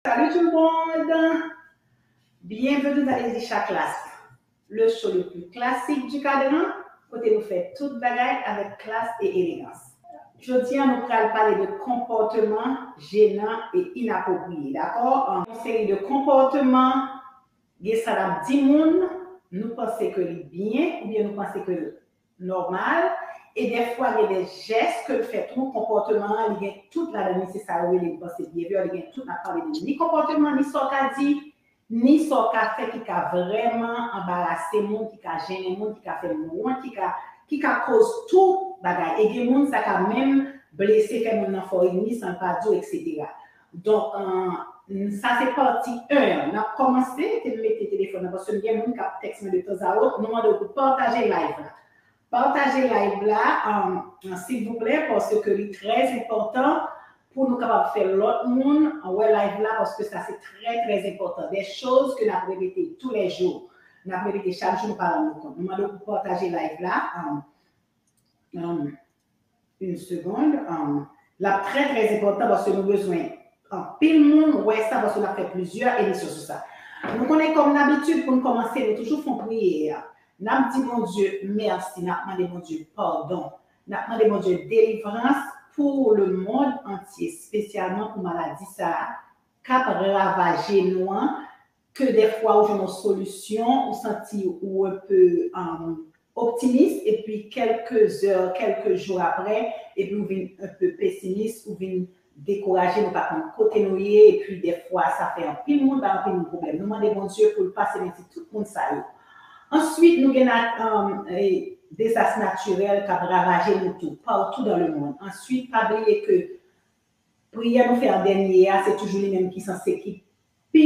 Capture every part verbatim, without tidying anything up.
Salut tout le monde! Bienvenue dans Lady Chaklas, le show le plus classique du cadran, kote nou fè tout bagay avèk klas e elegans. Jodi a, nou pral pale de konpòteman jenan e inapwopriye, dakò? Yon seri de konpòteman, gen sa n ap di moun, nou panse ke li byen, oubyen nou panse ke nòmal, e dèfwa gen de jès ke l fè tou, konpòteman an, li gen tout ladan li, se sa yo rele, m panse, behavior, li gen tout, n ap pale de ni konpòteman, ni sa w ka di, ni sa w ka fè ki ka vrèman anbarase moun, ki ka jennen moun, ki ka fè moun wont, ki ka, ki ka koz tout bagay. E gen moun, sa ka menm blese, fè moun nan fè w ennmi san l pa di w, etsetera. Donk, euh, sa se pati en an. N ap kòmanse, te m mete telefòn nan, paske gen moun k ap tèks mwen de tanzawòt, nou mande w pou pataje live la. Pataje live la, um, silvouplè, paske li trè enpòtan pou nou kapab fè lòt moun wè live la, paske sa se trè, trè enpòtan. De choz ke n ap repete tou lè jou. N ap repete chak jou, nou pa rann nou kont. Nou mande w pou pataje live la. Um, um, une seconde. Um, l ap trè, trè enpòtan paske nou bezwen anpil moun wè sa, paske n ap fè plizyè emisyon sou sa. Nou konnen kòm dabitid, pou n kòmanse, nou toujou fè yon priyè. N ap di Bondye mèsi, n ap mande Bondye padon, n ap mande Bondye delivrans pou lemonn antye, espesyalman pou maladi sa a k ap ravaje nou an, ke dèfwa ou jwenn yon solisyon, ou santi ou un peu, um, optimis, epi kèlke zè, kèlke jou aprè, epi ou vin un peu pesimis, ou vin dekouraje, nou pa konn kote nou ye, epi dèfwa sa fè anpil moun bay anpil moun pwoblèm. Nou mande Bondye pou l pase mezi tout moun sa yo. Answit, nou gen nat-, um, eh, dezas natirèl k ap ravaje nou tou, partout dans le monde. Answit, pa bliye ke priyè nou fè an dènye a, se toujou li menm ki sanse ki pi,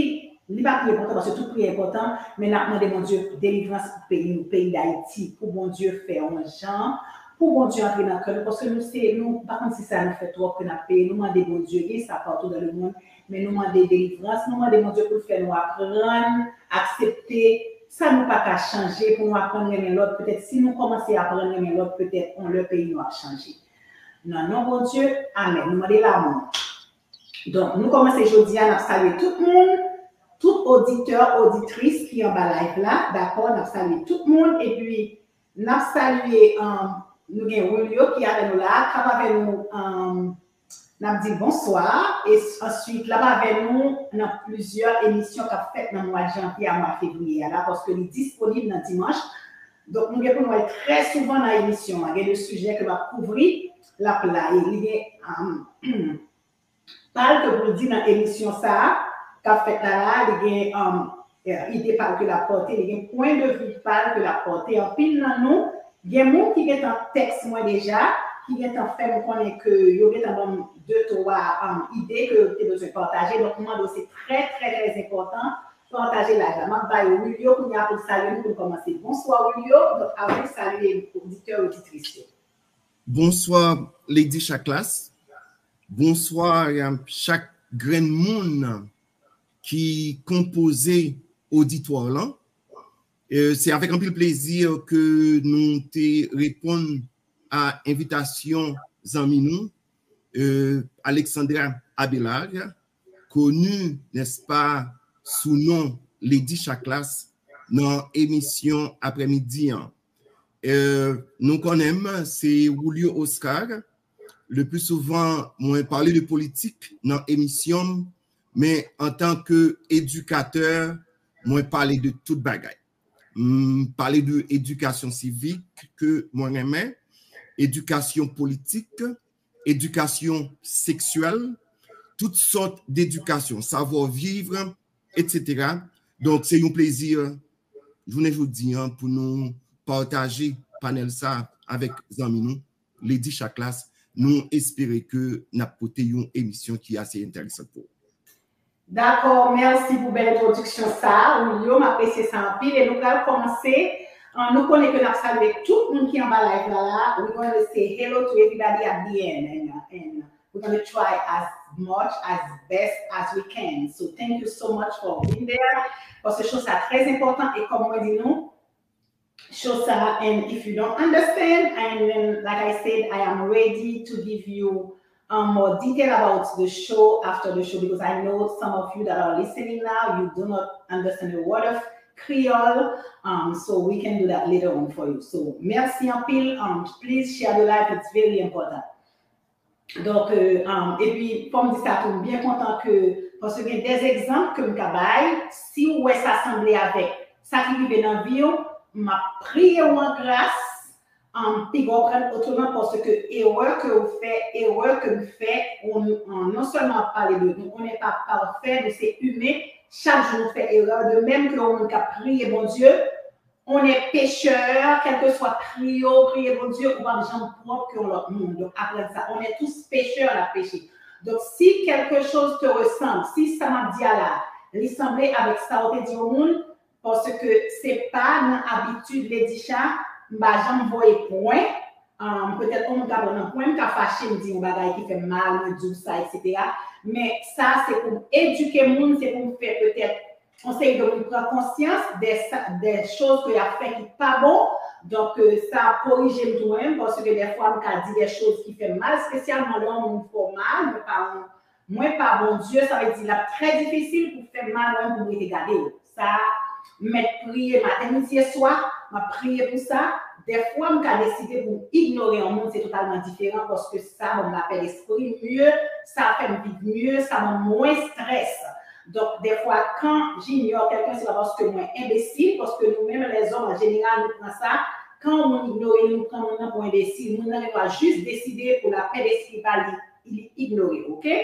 li pa pi enpòtan, paske tout priyè enpòtan, men n ap mande Bondye delivrans pou peyi nou, peyi Dayiti, pou Bondye fè yon jan, pou Bondye antre nan kè nou, paske nou se, nou pa konn si sa nou fè twòp ke n ap peye, nou mande Bondye, gen sa partout dans le monde, men nou mande delivrans, nou mande Bondye pou l fè nou aprann aksepte sa nou pa ka chanje, pou nou aprann renmen lòt, petèt si nou kòmanse aprann renmen lòt, petèt yon lè peyi nou ap chanje. Nan non Bondye, amèn. Nou mande lanmou. Donk, nou kòmanse jodi a, n ap salye tout moun, tout oditè, oditris ki anba live la, dakò, n ap salye tout moun, epi n ap salye, um, nou gen Wilio ki avè nou la, k ap avè nou, um, n ap di l bonswa, e s-, answit, l ap avè nou nan plizyè emisyon k ap fèt nan mwa janvye a, mwa fevriye a la, paske li disponib nan dimanch. Donk, nou gen pou n wè l trè souvan nan emisyon an. Gen de sijè ke m ap kouvri, l ap la, e li gen, um, pa l ke pou l di nan emisyon sa a, k ap fèt la la, li gen, um, eh, ide pa l ke l ap pòte, li gen pwen de vi pa l ke l ap pòte. Anpil nan nou, gen moun ki gentan tèks mwen deja, ki gentan fè m konnen ke yo gentan ban m de, twa, um, ide ke yo te bezwen pataje. Donk, m mande w, se trè, trè, trè enpòtan, pataje live la. M ap bay Wilio kounye a pou l salye nou pou n kòmanse. Bonswa, Wilio. Donk, avan w salye oditè, oditris yo. Bonswa, Lady Chaklas. Bonswa, um, chak grenn moun ki konpoze oditwa lan. E, se avèk anpil plezi ke nou te reponn a envitasyon zanmi nou, e, Alexandra Abelard, koni, nèspa, sou non Lady Chaklas, nan emisyon aprèmidi an. E, nou konnen m, se Julio Oscar. Le plus souvent, mwen pale de politik nan emisyon m, men antan ke edikatè, mwen pale de tout bagay. M pale de edikasyon sivik ke mwen renmen, edikasyon politik, edikasyon seksyèl, tout sòt d'edikasyon, savoir vivre, etsetera. Donk, se yon plezi, jounen jodi an, pou nou pataje panèl sa avèk zanmi nou, Lady Chaklas. Nou espere ke n ap pote yon emisyon ki ase enteresan pou ou. Dakò, mèsi pou bèl entwodiksyon sa a, Julio, m apresye sa anpil, e nou pral kòmanse. Ah, nou konnen ke n ap salye tout moun ki anba live la la. We're going to say hello to everybody at the end, and, and we're going to try as much, as best as we can. So thank you so much for being there. Paske show sa trè enpòtan, e kòm mwen di nou, show sa, and if you don't understand, and then, like I said, I am ready to give you um, more detail about the show after the show, because I know some of you that are listening now, you do not understand a word of Creole, um, so we can do that later on for you. So, mèsi anpil. Um, please share the live, it's very important. Donk, euh, um, epi, fò m di sa tou, m byen kontan ke, paske gen de egzanp ke m ka bay, si w wè sa sanble avèk sa ki rive nan vi w, m ap priye w an gras, um, piga w pran l otreman, paske erè ke w fè, erè ke m fè, on, on, non sèlman ap pale de nou, on n'est pas parfait, nou se imen, chak jou nou fè erè, de menm ke yon moun k ap priye Bondye, on est pécheur, kèlkeswa priye w priye Bondye, ou p ap janm pwòp ke yon lòt moun. Donk, aprann sa, on est tous pécheurs, n ap peche. Donk, si quelque chose te ressemble, si sa m ap di a la, li sanble avèk sa w te di yon moun, paske se pa nan abitid Lady Cha, m pa janm voye pwen, um, petèt yon moun ka pran nan pwen, m ka fache, m di yon bagay ki fè m mal, mwen di w sa, etsetera. Men sa, se pou m edike moun, se pou m fè petèt yon seri de moun pran konsyans de sa, de choz ke y ap fè ki pa bon. Donk, euh, sa ap korije m tou mwen menm, paske dèfwa m ka di de choz ki fè m mal, espesyalman lè yon moun fè w mal, mwen pa yon, mwen pa Bondye, sa vle di l ap trè difisil pou fè m mal mwen menm pou m rete gade w. Sa, m mèt priye maten, midi e swa, m ap priye pou sa. Dèfwa, m ka deside pou m ignore yon moun, se totalman diferan, paske sa ban m lapè lespri m mye, sa fè m viv mye, sa ban m mwens strès. Donk, dèfwa, kan j'ignore quelqu'un, se pa paske mwen enbesil, paske nou menm, lèzòm, an jeneral, nou pran sa, kan yon moun ignore nou, nou pran moun nan pou enbesil. Moun nan gen dwa jis deside pou lapè lespri pa li, li ignore, oke?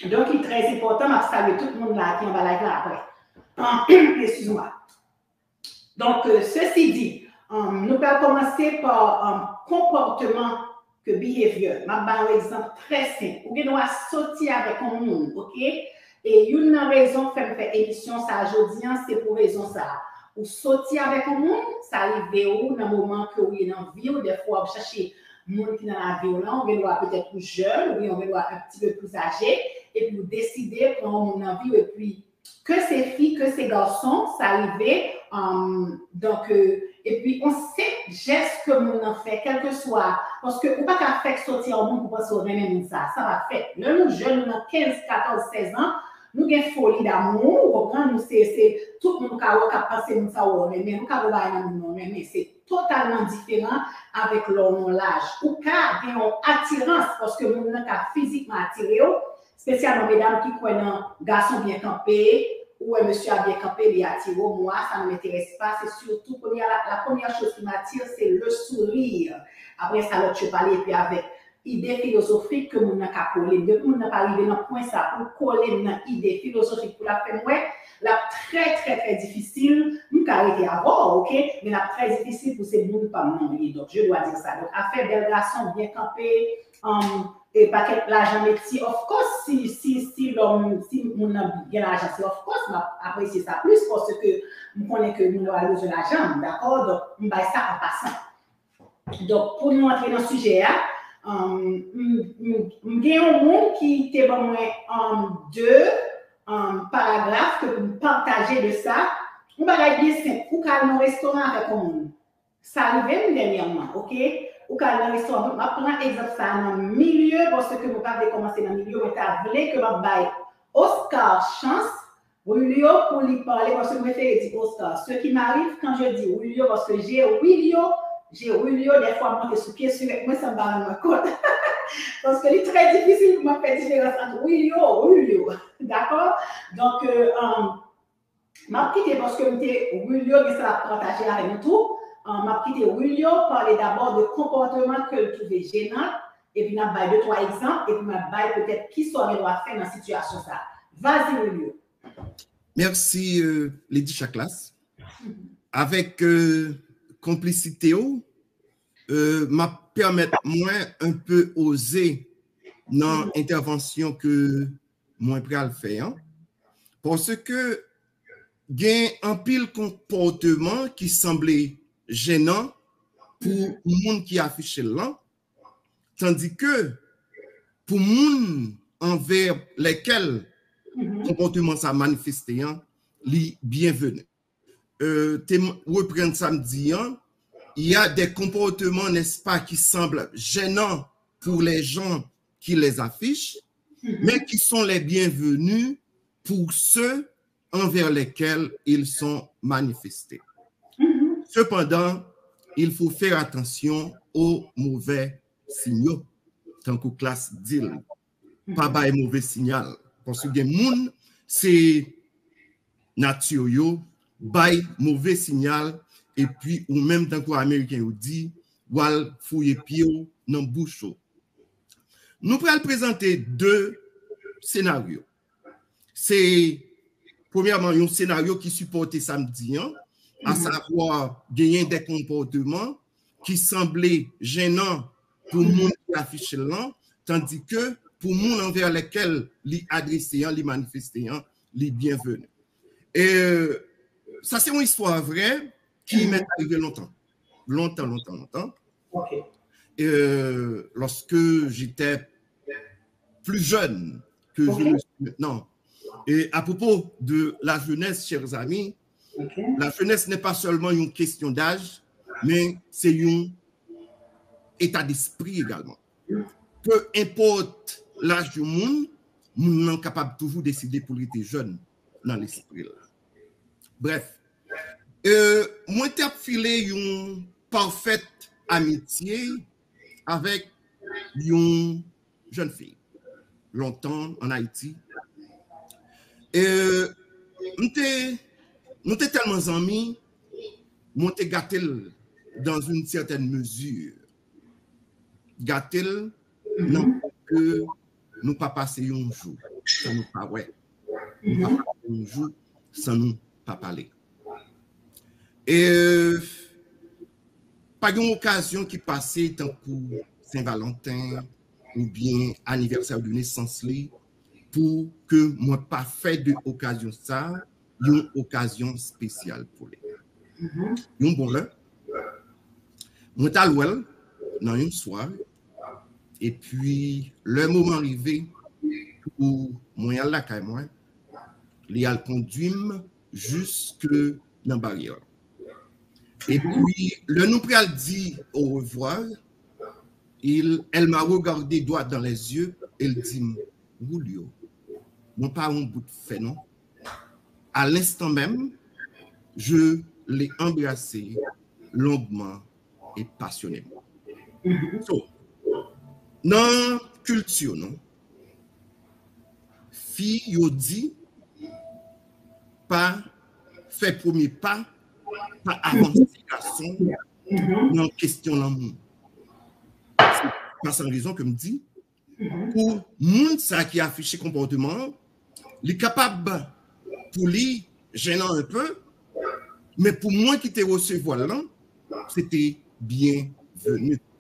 Donk, li trè enpòtan, m ap salye tout moun la ki anba live la apre. Eskize mwa. Donk, euh, ceci dit, um, nou pral kòmanse pa, um, konpòteman ke behavior. M ap ba yon egzanp trè senp. Ou gen dwa soti avèk yon moun, oke? E youn nan rezon k fè m fè emisyon sa a jodi a, se pou rezon sa a. Ou soti avèk yon moun, sa rive ou nan moman ke ou ye nan vi w, dèfwa w ap chache moun ki nan lavi w lan, ou gen dwa petèt ou jèn, oubyen ou gen dwa un petit peu plus âgé, epi ou deside pran yon moun nan vi w, epi ke se fi, ke se gason, sa rive, um, donk, euh, epi yon senp jès ke moun nan fè, kèlkeswa, paske ou pa ka fèk soti a yon moun pou panse w renmen moun sa, sa pa fèt. Lè nou jèn, nou nan kenz, katòz, sèz an, nou gen foli damou, ou konprann, nou se, se, tout moun ka wè w k ap panse moun sa w renmen, nou ka wè bagay nan moun nan renmen, se totalman diferan avèk lè w nan laj. Ou ka gen yon atirans, paske moun nan ka fizikman atire w, espesyalman medam ki kwè nan gason byen kanpe, ou wè mesye a byen kanpe, li atire w, mwa, ça ne m'intéresse pas, se sitou premye, la, la première chose qui m'attire, c'est le sourire. Apre sa, lòt yo pale, epi avèk ide filozofik ke moun nan ka kole m. Depi moun nan pa rive nan pwen sa pou l kole m nan ide filozofik pou l ap fè m wè, l ap trè, trè, trè difisil. M ka rete avè w, oke? Men l ap trè difisil pou se moun pa m nan li ye. Donk, je dois dire ça. Donk, afè bèl gason, byen kanpe, um, e pakèt lajan meti, of course, si, si, si lòm, si moun nan gen lajan, se of course, m ap apresye sa plis, paske m konnen ke moun nan pral bezwen lajan, dakò? Donk, m bay sa an pasan. Donk, pou nou antre nan sijè a, um, m, m, m gen yon moun ki te ban mwen, um, de, um, paragraf ke pou m pataje de sa. Yon bagay byen senp. Ou ka al nan restoran avèk yon moun. Sa rive m dènyèman, oke? Ou ka al nan restoran. M ap pran egzanp sa a nan milye, paske mwen pa vle kòmanse nan milye, mwen ta vle ke m ap bay Oscar chans. Julio pou li pale, paske m prefere di Oscar. Ce qui m'arrive quand je dis Julio, paske je Julio, je Julio, dèfwa m monte sou pye sirèt mwen san m pa rann mwen kont. Paske li trè difisil pou mwen fè diferans ant Julio, Julio. Dakò? Donk, euh, um, m ap kite, paske m te Julio, gen sa l ap pataje avè nou tou. Um, m ap kite Julio pale dabò de konpòteman ke l twouve jenan, epi n ap bay de twa egzanp, epi m ap bay petèt kisa w gen dwa fè nan sitiyasyon sa a. Vas-y, Julio. Mèsi, euh, Lady Chaklas. Avèk, euh, konplisite w, euh, m ap pèmèt mwen un peu oze nan entèvansyon ke mwen pral fè an. Paske gen anpil konpòteman ki sanble jenan pou moun ki afiche l lan, tandike pou moun anvè lèkèl konpòteman sa manifeste an, li byenveni. Euh, te m-, reprann sa m di an, il y a des comportements, n'est-ce pas, qui semblent gênants pour les gens qui les affichent, mais qui sont les bienvenus pour ceux envers lesquels ils sont manifestés. Cependant, il faut faire attention aux mauvais signaux, tankou Klass di l, pa bay move siyal. Paske gen moun, se nati yo bay move siyal, epi ou menm, tankou Ameriken yo di, w al fouye pye w nan bouch ou. Nou pral prezante de senaryo. Se, premyèman, yon senaryo ki sipòte sa m di an, asavwa genyen de konpòteman ki sanble jenan pou moun ki afiche l lan, tandis que pou moun envers lesquels li adrese an, li manifeste an, li bienvenu. E sa se yon istwa vrè ki mèt arive lontan. Lontan, lontan, lontan. Ok. Euh, lorsque j'étais plus jeune que je le suis maintenant. Et à propos de la jeunesse, chers amis, Ok. La jeunesse n'est pas seulement une question d'âge, mais c'est un état d'esprit également. Peu importe laj yon moun, moun nan kapab toujou deside pou l rete jèn nan lespri l. Brèf, euh, mwen te ap file yon parfait amitié avec yon jèn fi lontan an Ayiti. E m te, nou te tèlman zanmi, mwen te gate l dans une certaine mesure. Gate l nan ke nou pa pase yon jou san nou pa wè. Nou pa pase yon jou san nou pa pale. E pa gen okazyon ki pase tankou Sen Valanten oubyen anivèsè de nesans li pou ke mwen pa fè de okazyon sa yon okazyon espesyal pou li. Yon bon lè, mwen t al wè l nan yon sware, epi lè moman rive pou mwen al lakay mwen, li al kondwi m jiske nan baryè. Epi, lè nou pral di au revoir, il, elle m'a regardé droit dans les yeux, e l di m, Julio, mwen pa yon bout fè non. À l'instant même, je l'ai embrassé longuement et passionnément. So, nan kilti nou, fi yo di pa fè premye pa, pa avanse gason nan kesyon lanmou. Se pa san rezon ke m di, pou moun sa ki afiche konpòteman an, li kapab pou li jenan un peu, men pou mwen ki te resevwa l lan, se te bienvenu.